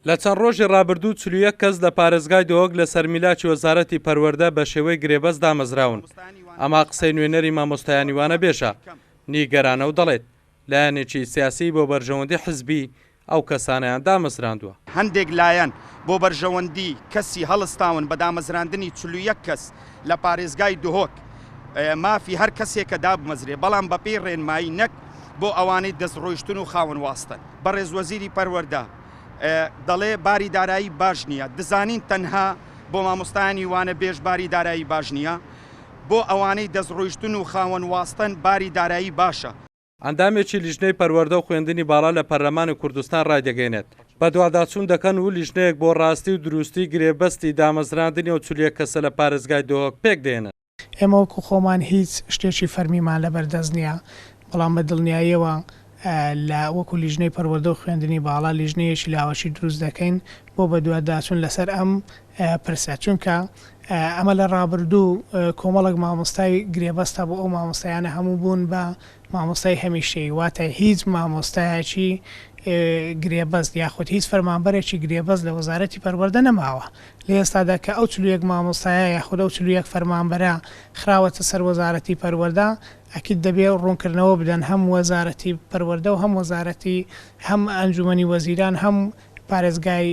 لە چەند ڕۆژی ڕابردوو 41 کەس لە پارێزگای دهۆک لەسەر میلاکی وەزارەتی پەروەردە بە شێوەی گرێبەست دامەزراون. ئەمە قسەی نوێنەری مامۆستایانی وانەبێژە، نیگەرانە و دەڵێت، لایەنێکی سیاسی بۆ بەرژەوەندی حزبی ئەو کەسانەیان دامەزراندووە. هەندێک لایەن بۆ بەرژەوەندی کەسی هەڵستاون بە دامەزراندنی 41 کەس لە پارێزگای دهۆک، مافی هەر کەسێکە دابمەزرێ، بەڵام بەپێی ڕێنمایی نەک بۆ ئەوانەی دەستڕۆیشتن و خاوەن واستەن. بەڕێز وەزیری پەروەردە دەڵێ باری دارایی باش نییە، دزانین تەنها بۆ مامۆستایانی وانەبێژ باری دارایی باش نییە، بۆ ئەوانەی دەستڕۆیشتن و خاوەن واستەن باری دارایی باشە. ئەندامێکی لیژنەی پەروەردە و خوێندنی باڵا لە پەرلەمانی کوردستان ڕایدەگەیەنێت، بەدواداچوون دەکەن و لیژنەیەک بۆ ڕاستی و دروستی گرێبەستی دامەزراندنی ئەو 41 کەسە لە پارێزگای دهۆک پێکدەهێنن. ئێمە وەکو خۆمان هیچ شتێکی فەرمیمان لەبەردەست نییە، بەڵام بە دڵنیاییەوە لە وەکو لیژنەی پەروەردە و خوێندنی باڵا لیژنەیەکی لاوەکی دروست دەکەین بۆ بەدواداچوون لەسەر ئەم پرسە، چونکە ئەمە لە ڕابردوو کۆمەڵێک مامۆستای گرێبەست هەبوو، ئەو مامۆستایانە هەموو بوون بە مامۆستای هەمیشەیی، واتە هیچ مامۆستایەکی گرێبەست یاخود هیچ فەرمانبەرێکی گرێبەست لە وەزارەتی پەروەردە نەماوە. لە ئێستادا کە ئەو 41 مامۆستایە یاخود ئەو 41 فەرمانبەرە خراوەتە سەر وەزارەتی پەروەردە، ئەکید دەبێ ڕوونکردنەوە بدەن هەم وەزارەتی پەروەردە و هەم وەزارەتی هەم ئەنجومەنی وەزیران هەم پارێزگای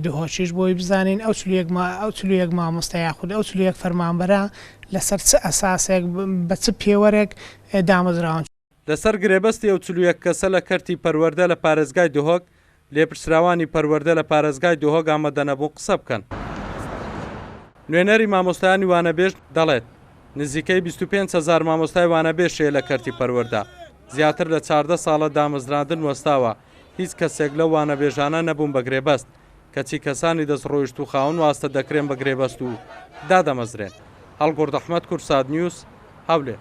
دهۆکیش بۆی بزانین ئەو 41 ئەو 41 مامۆستا یاخود ئەو 41 فەرمانبەرە لەسەر چ ئەساسێک بە چ پێوەرێک دامەزراون. لەسەر گرێبەستی ئەو 41 کەسە لە کەرتی پەروەردە لە پارێزگای دهۆک، لێپرسراوانی پەروەردە لە پارێزگای دهۆک ئامادەنەبوون قسە بکەن. نوێنەری مامۆستایانی وانەبێژ دەڵێت، نزیکەی 25 هەزار مامۆستای وانەبێژ هەیە لە کەرتی پەروەردە، زیاتر لە 14 ساڵە دامەزراندن وەستاوە، هیچ کەسێک لەو وانەبێژانە نەبوون بە گرێبەست، کەچی کەسانی دەستڕۆیشتوو خاوەن واستە دەکرێن بە گرێبەست و دادەمەزرێن. هەڵگوڕد ئەحمەد، کوردسات نیوز، هەولێر.